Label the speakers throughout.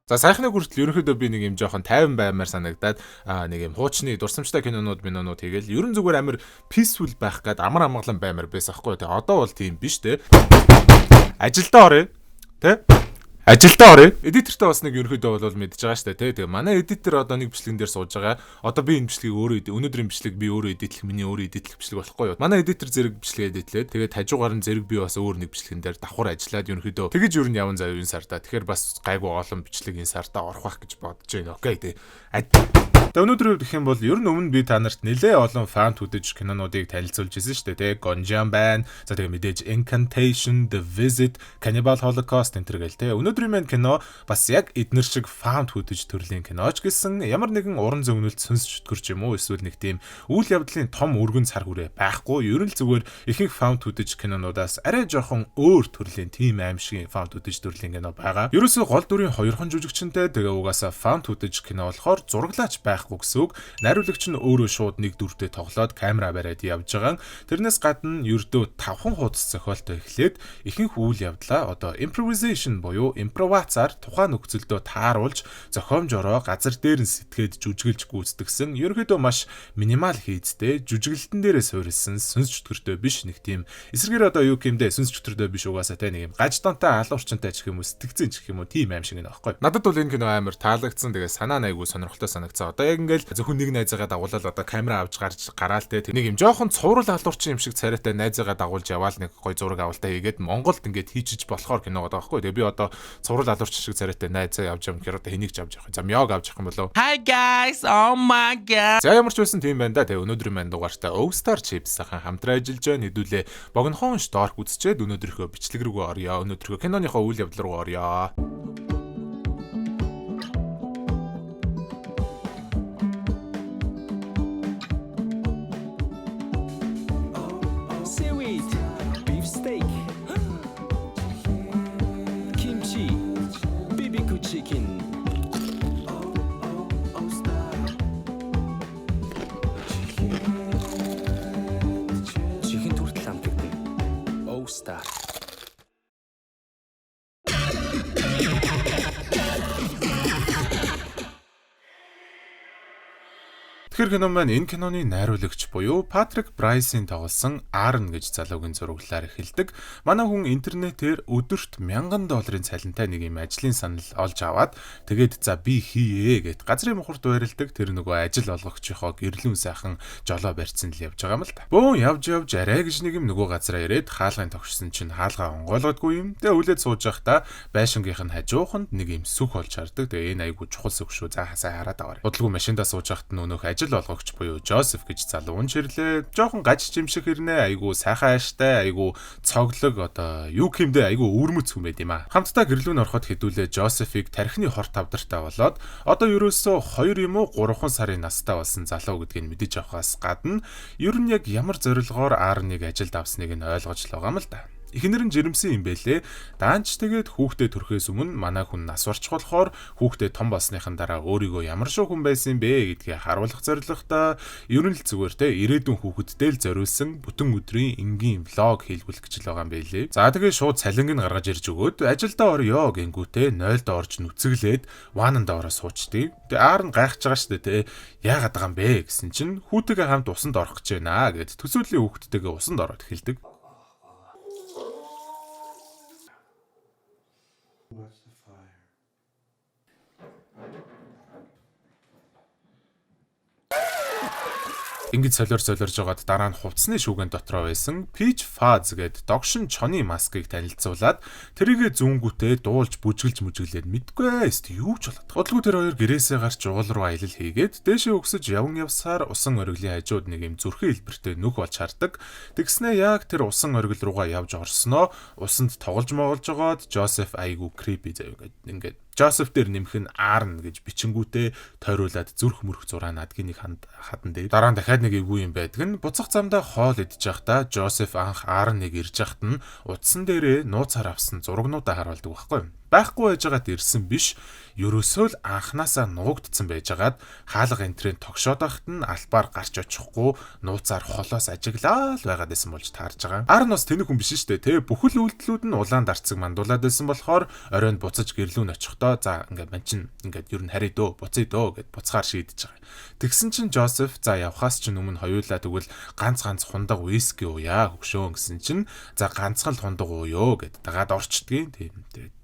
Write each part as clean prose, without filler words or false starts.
Speaker 1: За, саяхны хүртэл ерөнхийдөө би нэг юм жоохон тайван баймаар санагдаад нэг юм хуучны дурсамжтай кинонууд минонууд хийгээл ерөн зүгээр амар peaceful байх гээд амар амгалан баймаар байсан аахгүй. Тэгээ одоо бол тийм биш те. Ажилдаа орё. Тэ? Ажилдаа орё. Editor тэй бас нэг ерөнхийдөө бол мэдж байгаа шүү дээ, тэ. Тэгээ манай editor одоо нэг бичлэгэн дээр сууж байгаа. Одоо би энэ бичлэгийг өөрөө, өнөөдрийн бичлэг би өөрөө edit лэх, миний өөрөө edit лэх бичлэг болохгүй юу. Манай editor зэрэг бичлэг edit лээд, тэгээд хажуугаар нь зэрэг би бас өөр нэг бичлэгэн дээр давхар ажиллаад ерөнхийдөө тэгэж ер нь яван заяа энэ сарда. Тэгэхээр бас гайгүй олон бичлэг энэ сарда орох байх гэж бодож байна. Okay, тэ. Тэгээ өнөөдрийн хувьд гэх юм бол ер нь өмнө би та нарт нэлээ олон found footage кинонуудыг танилцуулж ирсэн шүү дээ, тэ. Gonjiam байна. За, тэгээ мэдээж Incantation, The Visit, Cannibal Holocaust энэ төр гэл, тэ. Өнөөдрийн маань кино бас яг эднэр шиг found footage төрлийн киноч гэсэн ямар нэгэн уран зөгнөлт, сүнс чөтгөр ч юм уу эсвэл нэг тийм үйл явдлын том өргөн цар хүрээ байхгүй. Ер нь л зүгээр ихэнх found footage кинонуудаас арай жоохон өөр төрлийн тийм аимшигын found footage төрлийн кино байгаа. Ерөөсөө гол дүрийн хоёрхан жүжигчэнтэй, тэгээ угаасаа found footage кино болохоор зураглаач байхгүй гэсэн үг. Найруулагч нь өөрөө шууд нэг дүртэй тоглоод камера бариад явж байгаа. Тэрнээс гадна ердөө тавхан хуудас зохиолтой эхлээд ихэнх үйл явдлаа одоо improvisation буюу импровизацаар тухайн нөхцөлдөө тааруулж, зохиомжороо газар дээр нь сэтгээд жүжиглж гүйцэтгэсэн. Ерөнхийдөө маш минимал хийцтэй, жүжиглэлтэн дээрээ суурилсан, сүнс чөтгөртэй биш нэг тийм эсрэгээр одоо юу гэмдэ сүнс чөтгөртэй биш, угаасаа те нэг юм гаждантай алуурчантай ч гэх юм уу, сэтгцэн ч гэх юм уу, тийм аим шиг нэ баггүй. Надад бол энэ кино амар таалагдсан. Тэгээ санаа найгуу сонирхолтой санагдсан. Одоо яг ингээл зөвхөн нэг найзаагаа дагуулаад одоо камера авч гарч гараал те нэг юм жоохон цуврал алуурчин юм шиг царайтай найзаагаа дагуулж яваал нэг гой зураг авалтаа хийгээд Монголд ингээд хийчиж болохоор кино байгаа байхгүй. Тэгээ би одоо цуврал алуурчин шиг царайтай найзаа явж явах гэхээр одоо хэнийг ч авч явах юм. За, Мёг авч явах юм болов.
Speaker 2: Hi guys, oh my God.
Speaker 1: За, ямар ч байсан тийм байна да. Тэгээ өнөөдрийн мань дугаартаа O-Star Chips-ийн хамтран ажиллаж байна. Хэдүүлээ богинохон шторк үзчихэд өнөөдрийнхөө бичлэг рүүгээ оръё. Өнөөдрийнхөө киноныхоо үйл явдал руу оръё.
Speaker 3: Seaweed, beef steak, kimchi, BBQ chicken. Чихэнд хүртэл амтагдана. O-Star.
Speaker 1: Тэгэхээр кино маань энэ киноны найруулагч буюу Патрик Брайсын тоглосон Аарон гэж залуугийн зураглалаар эхэлдэг. Манай хүн интернетээр өдөрт 1000 долларын цалинтай нэг юм ажлын санал олж аваад, тэгээд за би хийе гэд газрын мухарт байрладаг тэр нөгөө ажил олгогчийнхоо гэрлүүн сайхан жолоо барьсан л явж байгаа юм л та. Бөөн явж явж арай гэж нэг юм нөгөө газараа ирээд хаалгын тогшсон чинь хаалгаа онгойлгодгүй юм. Тэгээ үлээд сууж байхдаа байшингийнх нь хажууханд нэг юм сүх олж хардаг. Тэгээ энэ айгуу чухал сүх шүү. За, сайн хараад аваарай. Удалгүй машиндаа сууж байхад нөөнөх ажил олгогч буюу Жозеф гэж залуу унж ирлээ. Жохон гаж жимших ирнэ. Айгуу сайхан ааштай, айгуу цоглог, одоо юу гэмдэ айгуу өвөрмөц хүн байд юм аа. Хамтдаа гэрлүүн ороход хэдүүлээ Жозефийг тархины хор тавдартай болоод одоо ерөөсөө 2 юм уу 3 сарын настай болсон залуу гэдгийг мэдэж авахаас гадна ер нь яг ямар зорилгоор Аароныг ажилд авсныг нь ойлгож л байгаа юм л да. Эхнэр нь жирэмсэн юм бэлээ. Даанч тэгээд хүүхдээ төрхөөс өмнө манай хүн нас барчих болохоор хүүхдээ том болсныхан дараа өөрийгөө ямар шүү хүн байсан бэ гэдгийг харуулах зорилготой ер нь л зүгээр те ирээдүйн хүүхэдтэй л зориулсан бүтэн өдрийн энгийн vlog хийлгүүлэх гэж л байгаа юм бэлээ. За, тэгээд шууд цалинг нь гаргаж ирж өгөөд ажилдаа орё гингүүтээ 0-д орж нүцгэлээд вананд ороо суучдیں۔ Тэгээ Аар нь гайхаж байгаа шүү дээ те. Яагаад байгаа юм бэ гэсэн чинь хүүтэйгээ хамт усанд орох гэж байна гэд төсөөлийн хүүхэдтэйгээ усанд ороод эхэлдэг.
Speaker 4: Watch the fire.
Speaker 1: Ингэж солиор солиорж байгаад дараа нь хувцсны шүүгэн дотроо байсан Peach Fuzz гээд догшин чоны маскыг танилцуулаад тэрийгэ зүүнгүүтээ дуулж бүжгэлж мүжиглээд мэдгүй эст юу ч болоод. Удалгүй тэр хоёр гэрээсээ гарч угал руу аялал хийгээд дээшээ өгсөж явн явсаар усан оргилын хажууд нэг юм зүрхэн хэлбэртэй нүх болж хардаг. Тэгснээ яг тэр усан оргил руугаа явж орсноо усанд тоглож моголж байгаад Жозеф айгу creepy заяа ингээд ингээд Жозеф дээр нэмэх нь Аарн гэж бичингүүтээ тойруулаад зүрх мөрөх зураа надгийн нэг ханд хадан дээр. Дараа нь дахиад нэг эвгүй юм байдаг нь буцах замдаа хоол идэж байхдаа Жозеф анх Аароныг ирж байхад нь утсан дээрээ нууцаар авсан зурагнуудаа харуулдаг байхгүй юу? Байхгүй байжгаад ирсэн биш. Ерөөсөө л анханасаа нуугдсан байжгаад хаалга энтрийн тогшоод байхад нь албаар гарч очихгүй нууцаар холоос ажиглаа л байгаад байсан болж таарж байгаа. Аарон бас тэнэг хүн биш шүү дээ, тэ. Бүхэл үйлдэлүүд нь улаан дарцаг мандуулаад байсан болохоор оройн буцаж гэрлүүн очихдоо за ингээд ман чин ингээд ер нь харъя дөө, буцъя дөө гэд буцахаар шийдэж байгаа. Тэгсэн чинь Жозеф за явхаас чинь өмнө хоёулаа тэгвэл ганц ганц хундаг виски ууя хөгшөөн гэсэн чинь за ганцхан л хундаг ууё гэд дагаад орчдгийн. Тийм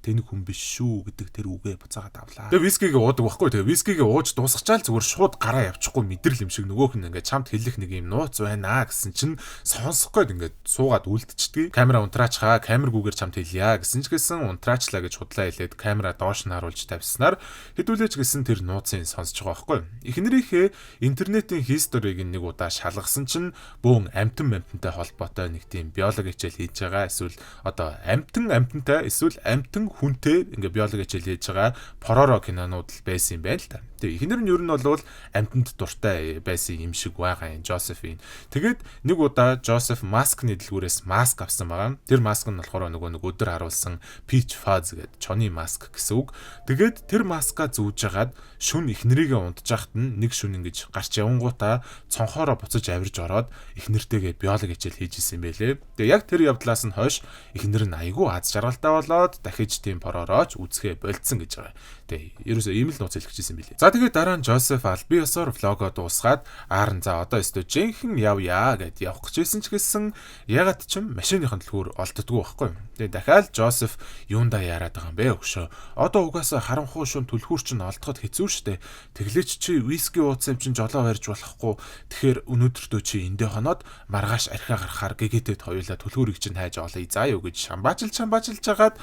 Speaker 1: тэнэг хүн биш шүү гэдэг тэр үгээ буцаагаад авлаа. Тэгээ вискигээ уудаг байхгүй. Тэгээ вискигээ ууж дуусгачаал зүгээр шууд гараа явчихгүй мэдрэл юм шиг нөгөөх нь ингээд чамд хэлэх нэг юм нууц байна гэсэн чинь сонсох гээд ингээд суугаад үлдчихдэг. Камера унтраачхаа, камергүүгээр чамд хэлье гэсэн ч гэсэн унтраачлаа гэж худлаа хэлээд камера доош нь харуулж тавьснаар хэдүүлээч гэсэн тэр нууцыг сонсож байгаа байхгүй. Эхнэрийнхээ интернетийн history-г нэг удаа шалгасан чинь бөөн амтан амтантай холбоотой нэг тийм биологи хичээл хийж байгаа эсвэл одоо амтан амтантай эсвэл амтан хүнтэй ингээ биологи хичээл хийж байгаа пороро кинонууд л байсан юм байна л та. Тэгээ эхнэр нь ер нь бол амтанд дуртай байсан юм шиг байгаа юм Жозефин. Тэгээд нэг удаа Жозеф маскны дэлгүүрээс маск авсан байгаа. Тэр маск нь болохоор нөгөө нэг өдөр харуулсан Peach Fuzz гэдэг чоны маск гэсэн үг. Тэгээд тэр маска зүүж хагаад шүн эхнэрийгээ унтжахад нь нэг шүн ингэж гарч явангуудаа цонхоороо буцаж авирж ороод эхнэртэйгээ биологи хичээл хийж исэн юм байлээ. Тэгээ яг тэр явдлаас нь хойш эхнэр нь айгүй аз жаргалтай болоод дахиж тийм пороорооч үзэхээ болцсон гэж байгаа. Тэгээ ерөөсөө ийм л нууц хэлчихсэн юм билээ. За тэгээд дараа нь Жозеф албан ёсоор влогоо дуусгаад Аарон за одоо өстө жинхэнэ явъя гэд явах гэжсэн ч гэсэн ягаад ч юм машиныхын төлхөөр олддгоо байхгүй. Тэгээ дахиад Жозеф юундаа яарад байгаа юм бэ өгшөө. Одоо угаасаа харанхуй шун түлхүүр чинь олдоход хэцүү шттэ. Тэглээч чи виски ууцсан юм чинь жолоо барьж болохгүй. Тэгэхээр өнөөдөртөө чи эндээ хоноод маргааш архиа гарахаар гэгээтэд хоёулаа түлхүүрийг чинь хайж олъё заа юу гэж шамбаачилж хагаад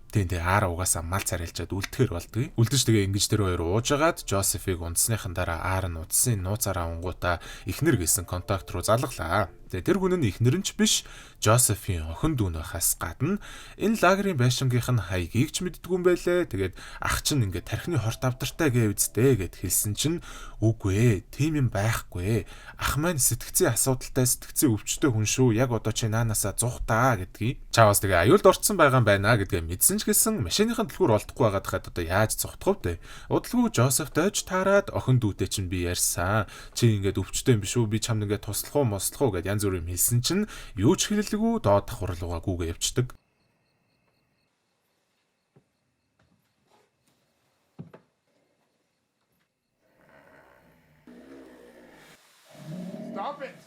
Speaker 1: Тийм тэгээ Аарон угаасаа мал царайлчаад үлдэхэр болдгийг. Үлдэж тэгээ ингэж тэр хоёр уужгаад Жозефийг унтсныхан дараа Аарон утсын нууцаараа унгуудаа эхнэр гэсэн контакт руу залгалаа. Тэгээ тэр хүн нь эхнэр нь ч биш Жозефийн охин дүү байхаас гадна энэ лагерын байшингийнх нь хаягийг ч мэддгүй юм байлээ. Тэгээд ах чинь ингээд тархины хорт авдартай гэвцтэй гэд хэлсэн чинь үгүй ээ, тийм юм байхгүй. Ах маань сэтгцийн асуудалтай сэтгцийн өвчтөй хүн шүү. Яг одоо чи наанасаа зугтаа гэдгийг. Чаавас тэгээ аюулд орцсон байгаа юм байна гэдгээ мэдсэн ч гэсэн машиныхын түлхүүр олдохгүй байгаад хаад одоо яаж зугтах вэ? Удалгүй Жозеф дойж таарад охин дүүтэй чинь би ярьсан. Чи ингээд өвчтөй юм биш үү? Би чамд ингээд туслах уу, мослох уу гэд янз бүр юм хэлсэн чинь юу ч хэлэлгүй доод давхар руугаа гүгээ явцдаг.
Speaker 5: Stop it!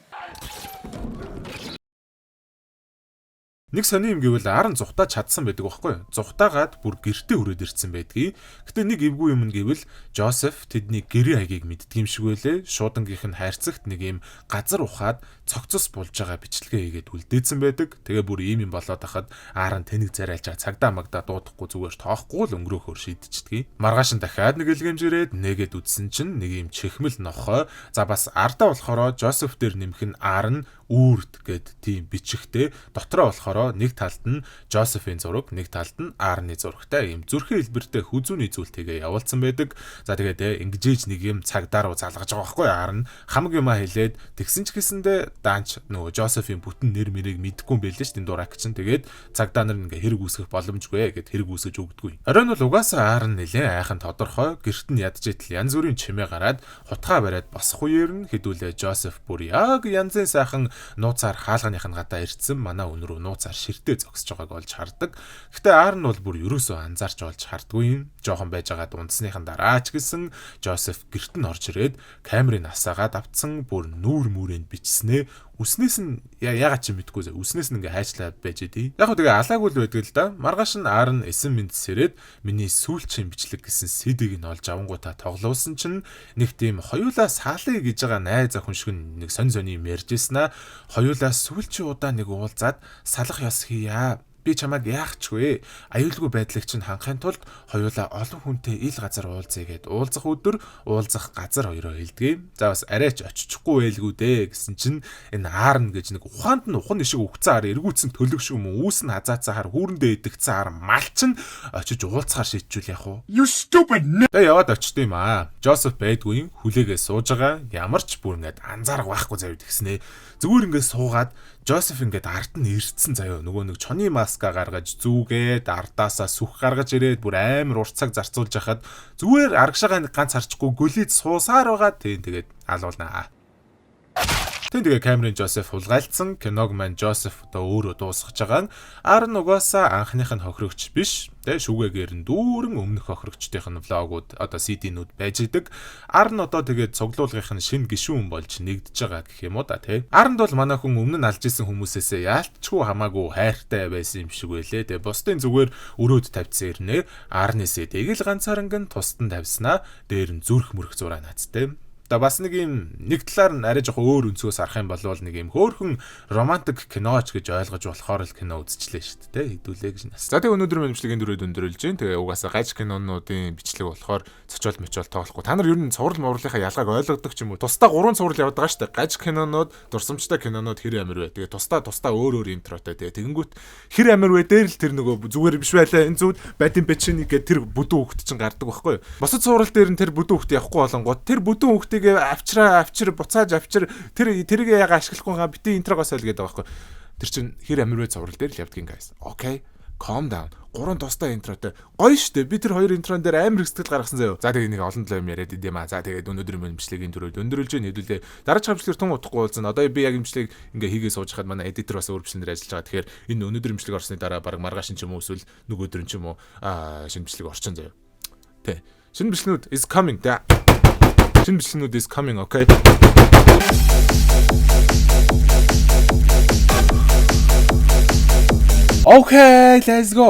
Speaker 1: Нэг сони юм гэвэл Аарон зугтаа чадсан байдаг байхгүй юу? Зугтаагаад бүр гэртээ хүрээд ирсэн байдгийг. Гэтэ нэг эвгүй юм гэвэл Жозеф тэдний гэрээ хаягийг мэддэг юм шиг байлээ. Шуудангийнх нь хайрцагт нэг юм газар ухаад цогцос булж байгаа бичлэгээ хийгээд үлдээсэн байдаг. Тэгээ бүр ийм юм болоод хахад Аарон тэнэг царайлж байгаа цагдаа магдаа дуудахгүй зүгээр тоохгүй л өнгөрөөхөөр шийдчихдэг. Маргааш нь дахиад нэг элгэмж ирээд нэгэд үдсэн чинь нэг юм чихмэл нохой. За бас ардаа болохоро Жозеф дээр нэмэх нь Аарон үүрд гэд тийм бичихтэй дотроо болохоро нэг талд нь Жозефийн зураг, нэг талд нь Аарны зурагтай ийм зүрхэн хэлбэртэй хүзүүний зүйлтэйгээ явуулсан байдаг. За тэгээд ингэжээж нэг юм цагдаа руу залгаж байгаа байхгүй Аарн хамаг юмаа хэлээд тэгсэн ч гэсэндээ даанч нөгөө Жозефийн бүтэн нэр мэрийг мэдэхгүй юм байлээ шүү дээ дурак чинь. Тэгээд цагдаа нар ингээ хэрэг үүсгэх боломжгүй гэд хэрэг үүсгэж өгдөггүй. Оройн бол угаасаа Аарн нэлээ айхан тодорхой гэрт нь ядж идэл янз бүрийн чимээ гараад хутгаа бариад босох үеэр нь хэдүүлээ Жозеф бүр яг янзын сайхан нууцаар хаалганых нь гадаа ирсэн манай хүн рүү нууцаар ширтээ зогсож байгааг олж хардаг. Гэтэ Аарон бол бүр ерөөсөө анзаарч олж хардгүй юм. Жохон байж байгаа дундсныхан дараа ч гэсэн Жозеф гэрт нь орж ирээд камерыг асаагаад автсан бүр нүүр мүрэнд бичснээ үснээс нь ягаад ч юм мэдгүй зэ үснээс нь ингээ хайчлаад байж идэв. Яг хөө тэгээ алаагүй л байдаг л да. Маргааш нь Аарон эсэн мэнд сэрээд миний сүүлчийн бичлэг гэсэн сэдийг нь олж авангуудаа тоглуулсан чинь нэг тийм хоёулаа саалаа гэж байгаа найз охин шиг нэг сонь сонь юм ярьж ирсэн аа. Хоёулаа сүүлчийн удаа нэг уулзаад салах ёс хийя. Би чамайг яах ч вэ? Аюулгүй байдлыг чинь хангахын тулд хоёулаа олон хүнтэй ил газар уулзъя гэд уулзах өдөр уулзах газар хоёроо хэлдэг. За бас арайч очихгүй байлгүй дээ гэсэн чинь энэ Аарн гэж нэг ухаанд нь ухан шиг үгцэн ар эргүүцэн төлөг шиг юм үүс нь хазаацаа хар хүүрэндээ идэгцэн ар мал чинь очиж уулзахаар шийдчихвэл яах вэ?
Speaker 5: You stupid
Speaker 1: Тэгээ яваад очт юм аа. Жозеф байдгүй хүлээгээ сууж байгаа. Ямар ч бүр ингээд анзаарга байхгүй заяа тэгснэ. Зүгээр ингээд суугаад Жозеф ингээд ард нь ирцэн заяа. Нөгөө нэг чоны маск Коляска гаргаж зүүгээд, ардаасаа сүх гаргаж ирээд бүр амар урт цаг зарцуулж хахад зүгээр арагшаага нэг ганц харчихгүй гөлийд суусаар байгаа. Тийм, тэгээд алуулнаа. Тэн тэгээ Камерон Жозеф хулгайлцсан киног маань Жозеф одоо өөрөө дуусгаж байгаа нь Аарон угаасаа анхных нь хохирогч биш. Тэ, шүгээгээр нь дүүрэн өмнөх хохирогчдын нь vlog ууд, одоо CD-нүүд байж идэг. Аарон одоо тэгээд цуглуулгын нь шинэ гишүүн болж нэгдэж байгаа гэх юм уу да, тэ. Ааронд бол манай хүн өмнө нь алж исэн хүмүүсээсээ яалтчгүй хамаагүй хайртай байсан юм шиг байлээ. Тэгээ бусдын зүгээр өрөөд тавьчихсан ирнэ. Аарнээсээ тэгэл ганцаарнган тусдан тавьснаа дээр нь зүрх мөрөх зураа наацтай. Одоо бас нэг юм, нэг талаар нь арай жоохон өөр өнцгөөс харах юм бол нэг юм хөөхөн романтик киноч гэж ойлгож болохоор л кино үзчихлээ шүү дээ. Хэдүүлээ гэж нас. За, тэгээ өнөөдөр бичлэгийн дөрөв өндөрлөж байна. Тэгээ угаасаа гаж кинонуудын бичлэг болохоор зочоол мочоол тоглохгүй. Та нар ер нь цуврал муурлынхаа ялгааг ойлгодог ч юм уу? Тусдаа гурван цуврал яваад байгаа шүү дээ. Гаж кинонууд, дурсамжтай кинонууд хэр амир вэ? Тэгээ тусдаа тусдаа өөр өөр intro той. Тэгээ тэгэнгүүт хэр амир вэ? Дээр л тэр нөгөө зүгээр биш байлаа. Энэ зүуд байдин бэчэний гэдэг тэр бүдүүн хүүхэд чинь гардаг байхгүй юу? Босод цуврал дээр нь тэр бүдүүн хүүхэд явахгүй болонгууд тэр бүдүүн хүүхдийг авчраа авчир, буцааж авчир, тэр тэрийг яга ашиглахгүй га бити intro гоо сойл гэдэг байгаа байхгүй. Тэр чинь хэр амир вэ цуврал дээр л явдгийн, guys. Okay. Calm down. Гурван тустай intro той. Гоё штэ. Би тэр хоёр intro н дээр амар их сэтгэл гаргасан заяо. За, тэгээ нэг олон талаа юм яриад идэм аа. За, тэгээд өнөөдрийн бичлэгийн түрүүд өндөрлөж гин хэдүүлээ. Дараагийн бичлэгээр тун удахгүй уулзна. Одоо би яг бичлэг ингээ хийгээ сууж хахад манай editor бас өөр бичлэгнээр ажиллаж байгаа. Тэгэхээр энэ өнөөдрийн бичлэг орсны дараа баг маргааш ч юм уу, эсвэл нөгөө өдөр ч юм уу шинэ бичлэг орчин заяо. Тэ. Шинэ бичлэгнүүд is coming. Тэ. Шинэ бичлэгнүүд is coming, okay. Okay, let's go.